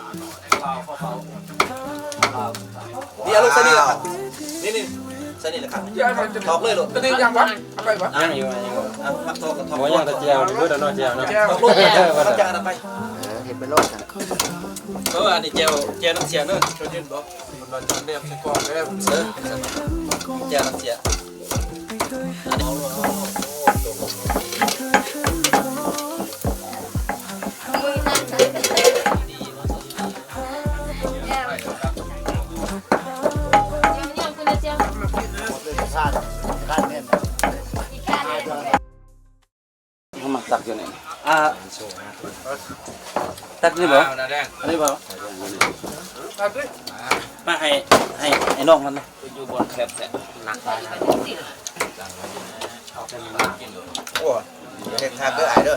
ເອົາລົງໃສ່ນີ້ລະຄັບ ນີ້ໆ ໃສ່ນີ້ລະຄັບ ຖອກເລີຍໂລດ ຕົວນີ້ຍັງວະ ເອົາໄປວະ ຍັງຢູ່ ຍັງຢູ່ ອ່ະ ມັກຖອກກໍຖອກ ບໍ່ ຍັງແຕ່ແຈ່ວ ເບິດແລ້ວເນາະ ແຈ່ວເນາະ ແຈ່ວ ຖອກໂລດ ເອີ ມັນຈະອັນນັ້ນໄປ ເອີ ເຮັດໄປໂລດ ເອີ ອັນນີ້ແຈ່ວ ແຈ່ວນ້ຳເສຍເດີ ເຈົ້າຍິນບໍ່ ມັນວ່າຈະແນມໃສ່ກ້ອງເດີ ເອີ ແຈ່ວນ້ຳເສຍ. ເຮົາມາຕັກຢູ່ນີ້ ອ່າ ຕັກນີ້ບໍ່ ອັນນີ້ບໍ່ ມາໃຫ້ ໃຫ້ ໃຫ້ນ້ອງມັນນະ ຢູ່ບ່ອນແຄບແທ້ ໜັກຫຼາຍ ໂອ້ ເຮັດທານເດີອ້າຍເດີ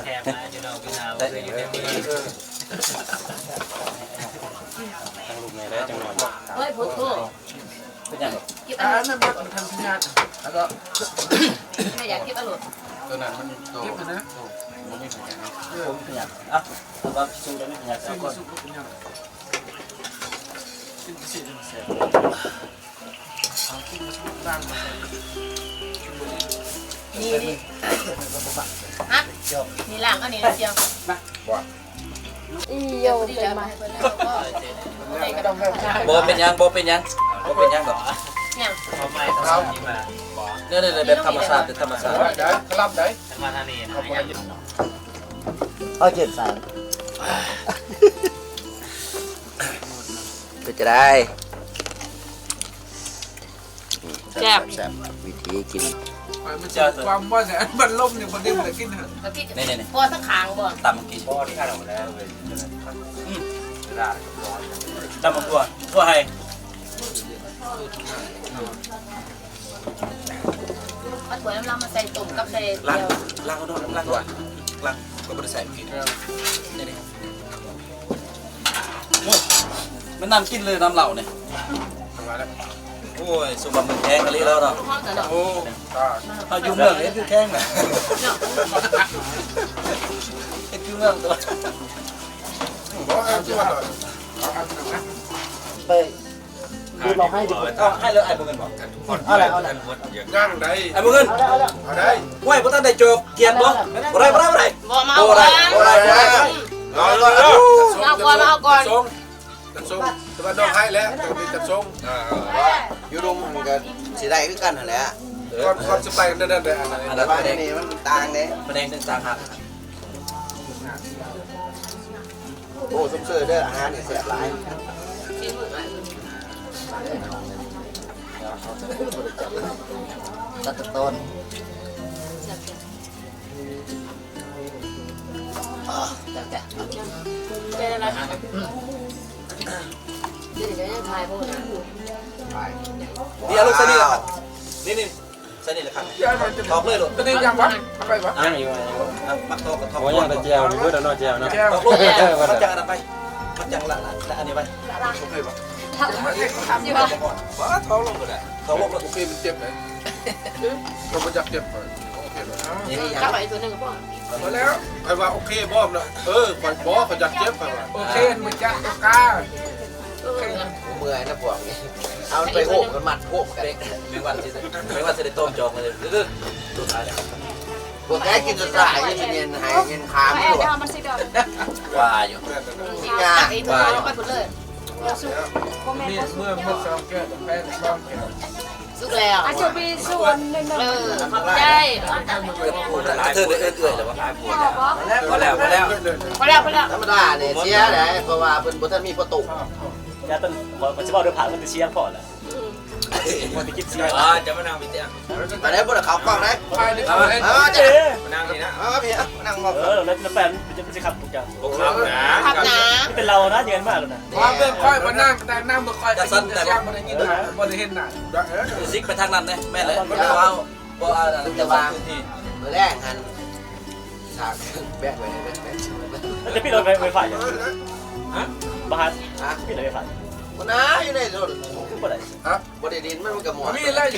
ເຮີ້ຍ ໂພດໂພດ ເປັນຫຍັງ ເກັບອັນນັ້ນ ອັນນັ້ນມັນທຳພະຍາດ ແລ້ວກໍ ແມ່ຢາກເກັບເອົາໂລດ ຕົວນັ້ນມັນໂຕ ເກັບຫັ້ນນະ ໂຕ ບໍ່ມີພະຍາດ ບໍ່ມີພະຍາດ ອ່ະ ແຕ່ວ່າສຸກແລ້ວມີພະຍາດ ສຸກ ເອົາກ່ອນ ສຸກເປັນຫຍັງ ກິນຊິແຊບ ນີ້ ນີ້ ຮະ ນີ້ລ້າງເອົານີ້ລະ ສ່ຽວ ມາ ບໍ່ ອີ່ໂຍ ເປັນມາ ບໍ່ເປັນຫຍັງ ບໍ່ເປັນຫຍັງ ບໍ່ເປັນຫຍັງດອກ ຫຍັງ ແນວນີ້ແບບທຳມະຊາດ ແບບທຳມະຊາດ ໄດ້ ກະລຳໄດ້ ເອົາເຈັບໃສ່ ເປັນຈັ່ງໃດ? ແຊບ ແຊບ ວິທີກິນ ຂ້ອຍມັນຊິຄວາມບໍ່ແຊບ ມັນລົມນີ້ບໍ່ໄດ້ກິນ ນີ້ໆໆ ພໍສັກຂ້າງບໍ່ ຕຳກິນ ພໍທີ່ຂ້າງແລ້ວເວີຍ ອືມ ຕຳບັກຖົ່ວ ຖົ່ວໄຮ່ ເອົາຖ້ວຍລຳລາວມາໃສ່ຕົ້ມກັບໃສ່ ລ້າງ ລ້າງເອົາເນາະ ລ້າງເອົາ ລ້າງ ຂ້ອຍບໍ່ໄດ້ໃສ່ເມື່ອກີ້ ນີ້ໆ. ໂອ້ຍ ມັນນຳກິນເລີຍນຳເຫຼົ້ານີ້ ໂອ້ຍ ສົມບັດເມືອງແຂງອີ່ຫຼີແລ້ວເນາະ ໂອ້ ເຮົາຢູ່ເມືອງເຮັດຄືແຂງນະ ເນາະ ເຮັດຄືເມືອງຕົວະ ບໍ່ ເອົາຕົວະ ໄປ ຄືເຮົາໃຫ້ດີກວ່າ ເອົາໃຫ້ເລີຍ ອ້າຍບໍ່ເງິນບໍ່ ເອົາແລ້ວ ເອົາແລ້ວ ຍັງໄດ໋ ອ້າຍບໍ່ເງິນ ເອົາໄດ້ ໂອ້ຍ ບໍ່ທັນໄດ້ຈອກ ກຽດບໍ່ ບໍ່ໄດ້ ບໍ່ໄດ້ ບໍ່ໄດ້ ບໍ່ມາເອົາ ບໍ່ໄດ້ ບໍ່ໄດ້ ບໍ່ໄດ້ ເອົາກ່ອນ ເອົາກ່ອນ ຈັດສົ່ງ ຈັດສົ່ງ ແຕ່ວ່ານ້ອງໃຫ້ແລ້ວ ແຕ່ວ່າມີຈັດສົ່ງ ອ່າ ຢູ່ດົງມັນກໍຊິໄດ້ຄືກັນຫັ້ນແຫຼະ ກ່ອນ ກ່ອນຊິໄປນັ້ນ ອັນນັ້ນ ອັນນັ້ນ ອັນນີ້ມັນຕ່າງເດ້ ພະແນກໜຶ່ງຕ່າງຫາກ ໂອ້ ຊົມເຊີຍເດີ ອາຫານນີ້ແຊບຫຼາຍ ຕັດແຕ່ຕົ້ນ ອ່າ ແຊບໆ ເປັນໄດ໋ ດຽວເຮົາລົງໃສ່ນີ້ລະຄັບ ນີ້ໆ ໃສ່ນີ້ລະຄັບ ຖອກເລີຍໂລດ ຕົວນີ້ຍັງວະ ເອົາໄປວະ ຍັງຢູ່ ຍັງຢູ່ ອ່ະ ມັກຖອກກໍຖອກ ບໍ່ ຍັງແຕ່ແຈ່ວ ເບິດແລ້ວເນາະ ແຈ່ວເນາະ ຖອກໂລດ ເອີ ມັນຈະອັນນັ້ນໄປ ມັນຈະລະ ລະ ລະອັນນີ້ໄປ ໂອເຄບໍ່ ທຳຢູ່ບໍ່ ບໍ່ ຖອກລົງກໍໄດ້ ຖອກລົງກໍ ໂອເຄ ມັນເຈັບເດ້ ກໍບໍ່ຢາກເຈັບ ໂອເຄ ນີ້ ຈັບໄປຕົວໜຶ່ງກໍພໍ ພໍແລ້ວ ຂ້ອຍວ່າໂອເຄບໍ່ນະ ເອີ ຂ້ອຍບໍ່ ຂ້ອຍຢາກເຈັບ ຂ້ອຍວ່າ ໂອເຄ ມັນຈະຕົວກາ ເມື່ອຍນະພວກນີ້ ເອົາໄປໂຮບກັນ ມັດໂຮບກັນ ແມງວັນຊິ ແມງວັນຊິໄດ້ຕ້ອງຈອງເລີຍ ເດີ ສຸດທ້າຍແລ້ວ ພວກແກກິນຈົນຕາຍ ຊິເຢັນໃຫ້ເຢັນຄາມຢູ່ ວ່າຢູ່ ກິນຫຍ້າ ວ່າຢູ່ ໄປພຸ້ນເລີຍ ນີ້ເມື່ອໝົດສອງແກ້ວ ແປ້ງສອງແກ້ວ ສຸກແລ້ວ ອາຈະມີສ່ວນໜຶ່ງ ເອີ ຂອບໃຈ ກະເທີຍເອື້ອຍໆແລ້ວບໍ່ ພໍແລ້ວ ພໍແລ້ວ ພໍແລ້ວ ພໍແລ້ວ ທຳມະດານີ້ເສຍໄດ໋ ເພາະວ່າເພິ່ນບໍ່ທັນມີປະຕູ ຢ່າຕ້ອງ ຂ້ອຍຊິເວົ້າເລື່ອງພະ ມັນຊິເສຍພໍແລ້ວ ອືມ ບໍ່ໄດ້ຄິດເສຍ ອ່າ ຈະມານັ່ງພີ້ຕິ ອັນໃດບໍ່ໄດ້ເຂົ້າກ້ອງເດ້ ເອີ ມານັ່ງນີ້ນະ ເອີ ພີ່ ນັ່ງບໍ່ ເອີ ແລ້ວແປນ ມັນຊິຂັບທຸກຢ່າງ ບໍ່ຂັບນະ ຂັບນະ ມີແຕ່ເຫຼົ້ານະ ເງິນມາແລ້ວນະ ວ່າເບິ່ງຂ້ອຍບໍ່ນັ່ງ ແຕ່ນັ່ງເບິ່ງຂ້ອຍ ຈະສັ່ນແຕ່ບໍ່ໄດ້ຍິນ ບໍ່ໄດ້ເຫັນໜ້າ ຊິກໄປທາງນັ້ນເດ້ ແມ່ນແຫຼະ ເວົ້າ ບໍ່ ອັນນັ້ນ ແຕ່ວ່າມື້ແລງຫັ້ນ ສາກແບກໄວ້ ແບກ ແບກ ແຕ່ປິດເອົາໄວໄຟ ຮະ ບໍ່ຫັດ ຮະ ປິດເອົາໄວໄຟ ບໍ່ນາ ຢູ່ໃນລົດ ຄືບໍ່ໄດ້ ຮະ ບໍ່ໄດ້ຫຼິ້ນ ມັນກໍໝົດ ມີແລ້ວ